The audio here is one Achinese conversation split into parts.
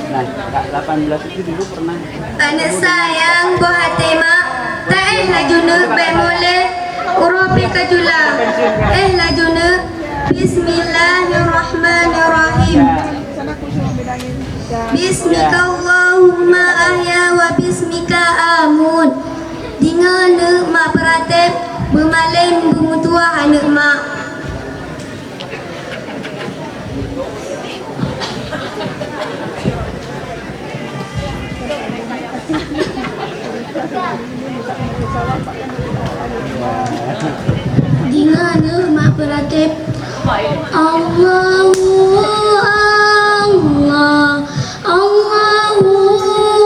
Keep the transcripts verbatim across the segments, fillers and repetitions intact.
Nah, Kak, delapan belas itu dulu pernah. Aneuk sayang, boh até mak, taéh laju neuk, bék moleh, uroe pih ka jula. Éh laju neuk. Bismillahirrahmanirrahim. Bismikallahumma ahya wa bismika amut. Deungoe neuk mak peuratéb, beumalém beumeutuwah aneuk mak. Deungoe neuk mak peuratéb. Allahu Allah, Allahu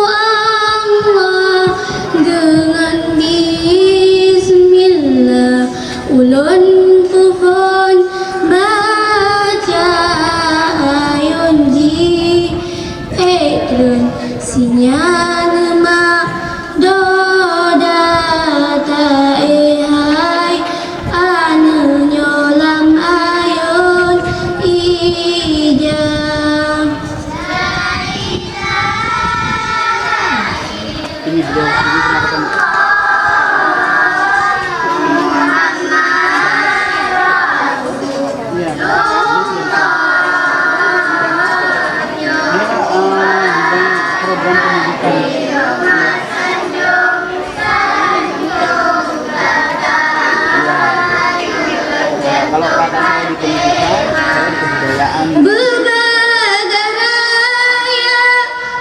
Allah, deungon bismillah ulôn pohon baca ayôn jih. Ék lôn sinyan mak doda taéh hai aneuk nyoe lam ayôn ija. Ini beliau, ini pernah ketemu. Iya. Dia, eh, di bank program pendidikan. Iya. Kalau kakak saya di pendidikan, saya di kebudayaan. Beubagai raya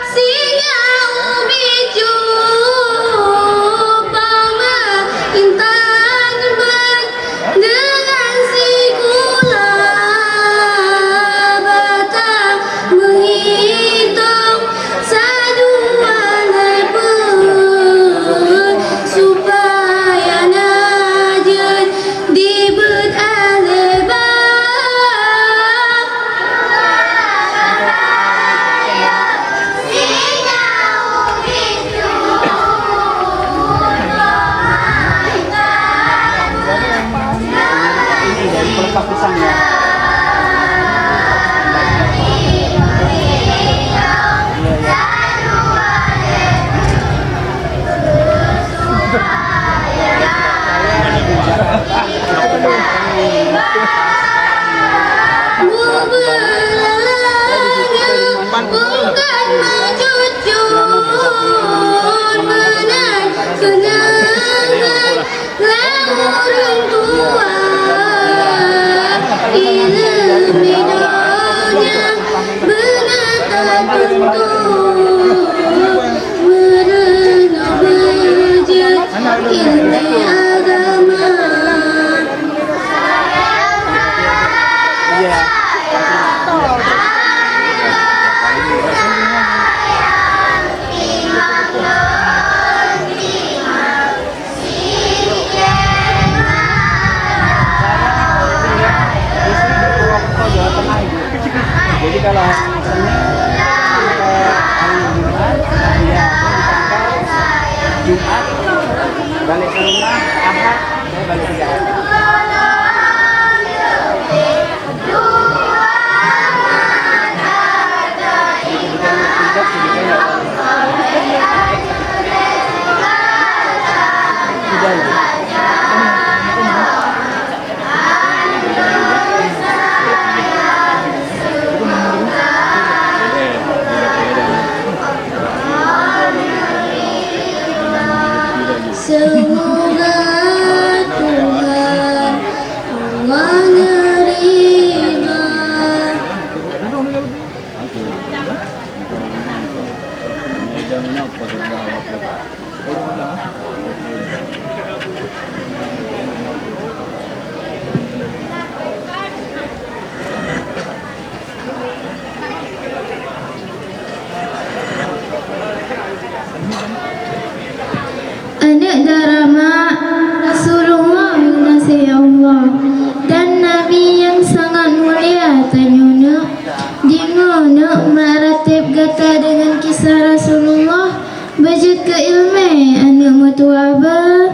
singoh ubit jumpa meuintan ban deungon sikula bata meuhitong sadua leubeh supaya na jeuet dibeuet aleba. Ini dari pelepah pisang ya. Iya, iya. Bukan meucucuk meunan keunangan lam ureueng tuha. Ileumèe donya beuna tatuntut. Meurunoe beujeuet ileumèe agama. Jadi kalau hari Senin, eh, hari Jumat, ya, Jumat, balik ke rumah, Ahad, saya balik ke Jakarta. Semoga Tuhan Allah nerima. Aneuk dara mak Rasulullah geunaséh Allah dan Nabi nyang sangat mulia tanyoe neuk. Deungoe neuk mak ratéb gata deungon kisah Rasulullah, beujeuet keu ileumèe aneuk meutuwah beuh.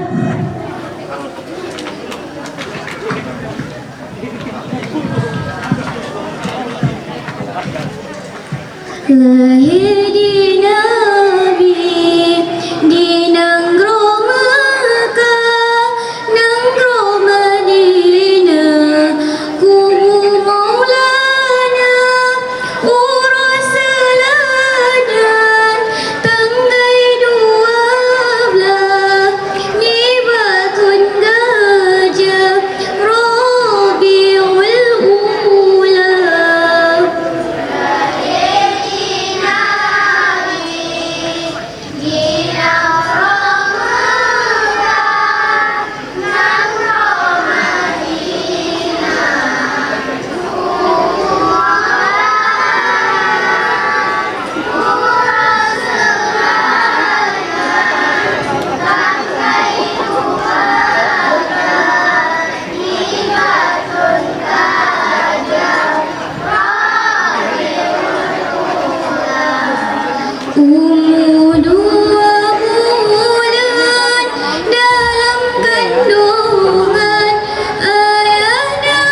Lahé di Nabi di nanggroe Makkah, nanggroe Madinah, kubu Maulana, uroe seulajan tanggai dua blaih nibak thon gajah Rabiul Ula. Umu dua buleuen dalam kandungan, ayahna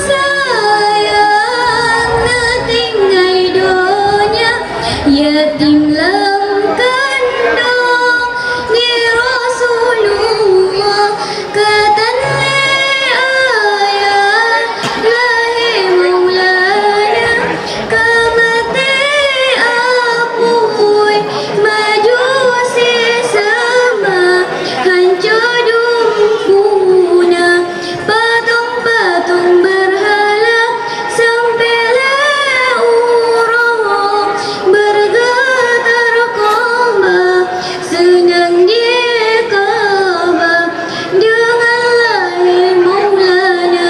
sayang neutinggai donya, yatim lam kandung di Rasulullah. Ka tan lé ayah lahé Maulana, ka maté apui majusi sama, hanco dum puna patong-patong beurhala, sampoe lé uroe beureuga tarkoba. Seunang di Ka'bah deungon lahé Maulana.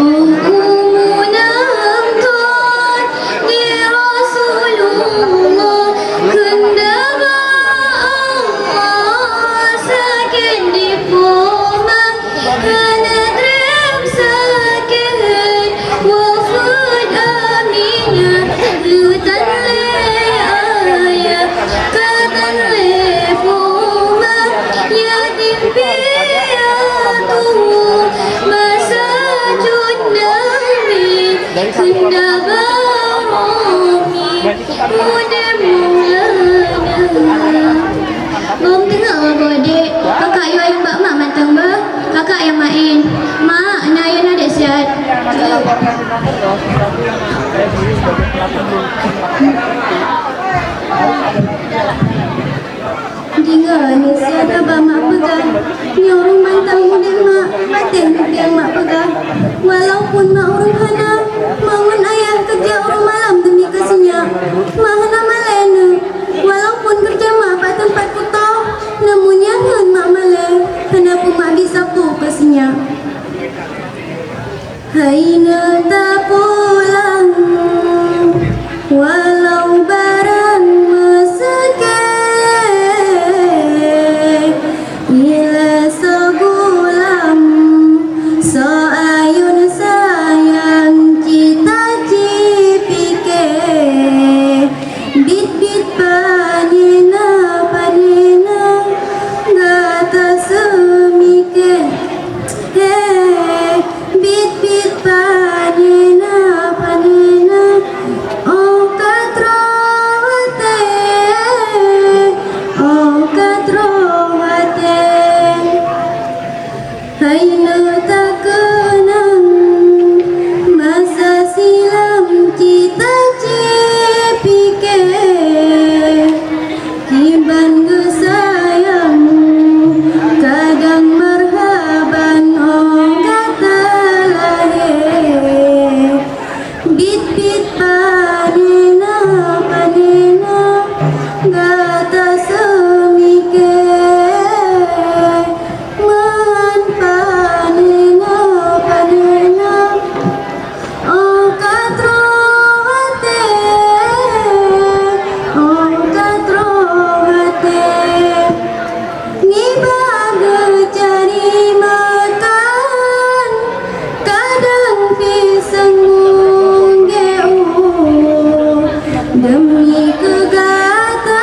Oh, umu nangkon di Rasulullah, kheun daba Allah sakét di poma. Hana treb sakét wafeuet Aminah, leutan lé ayah, katan lé poma, yatim piatu masa jeuet Nabi, kheun daba roh ngieng udeb Maulana. Lom teungoh bak dek, kakak yue ayong bak mak mantong bah, kakak nyang maén. Mak, na yue na dek siat. Deungoe, nyoe siat haba mak peugah. Nyoe ureueng mantong udeb mak, maté kupiang mak peugah. Walaupun mak ureueng hana, mangat ayah keureuja uroe malam demi keu si nyak. Mak hana malée neuh. Walaupun keureuja mak bak teumpat kuto, namun nyang ngon mak malée, hana peue mak bisa peue keu si nyak. Hai na tapulang, walau barang meuseuké, ilée soe gulam, soe ayun sayang cita cipike. Keu gata,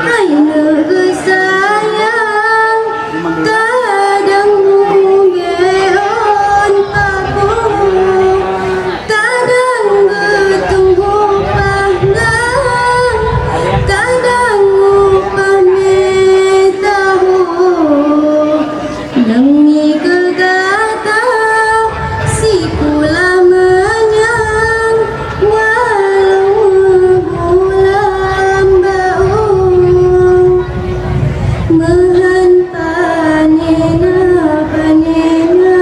hai neuh geusayang, kadang mumeon pakoe, kadang geutuho pahlang, kadang upah meusaho. Demi keu gata, sikula manyang, walau bulan bau. Meuhan panena-panena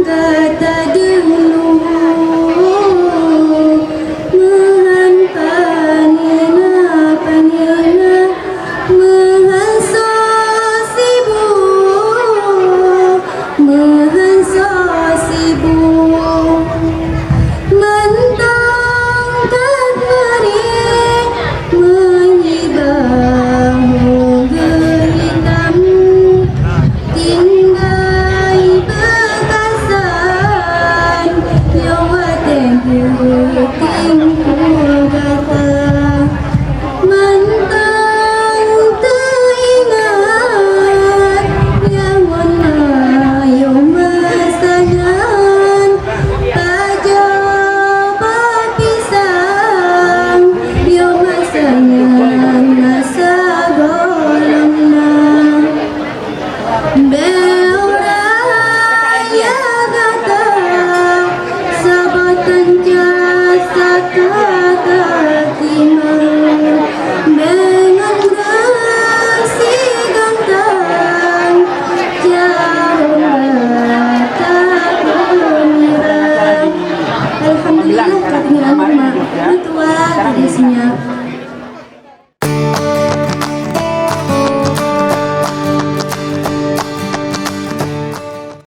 gata deungoe. Meuhan panena-panena, meuhan soe sibu, meuhan soe sibu. Mantong ka meuri meunyiba hu geuitam. Tinggai beukasan, nyoe watèe geutinggai gata. Mantong teuingat, nyan ngon ayo masa nyan, pajoh bapisang, nyoe masa nyan masa gohlom na. Bèk raya gata, saboh tanca saka gata timang. Bèk ngon beusi gantang, jaroe gata peunirang. Alhamdulillah, ka tinggai aneuk mak. Meutuah tadi sinyak.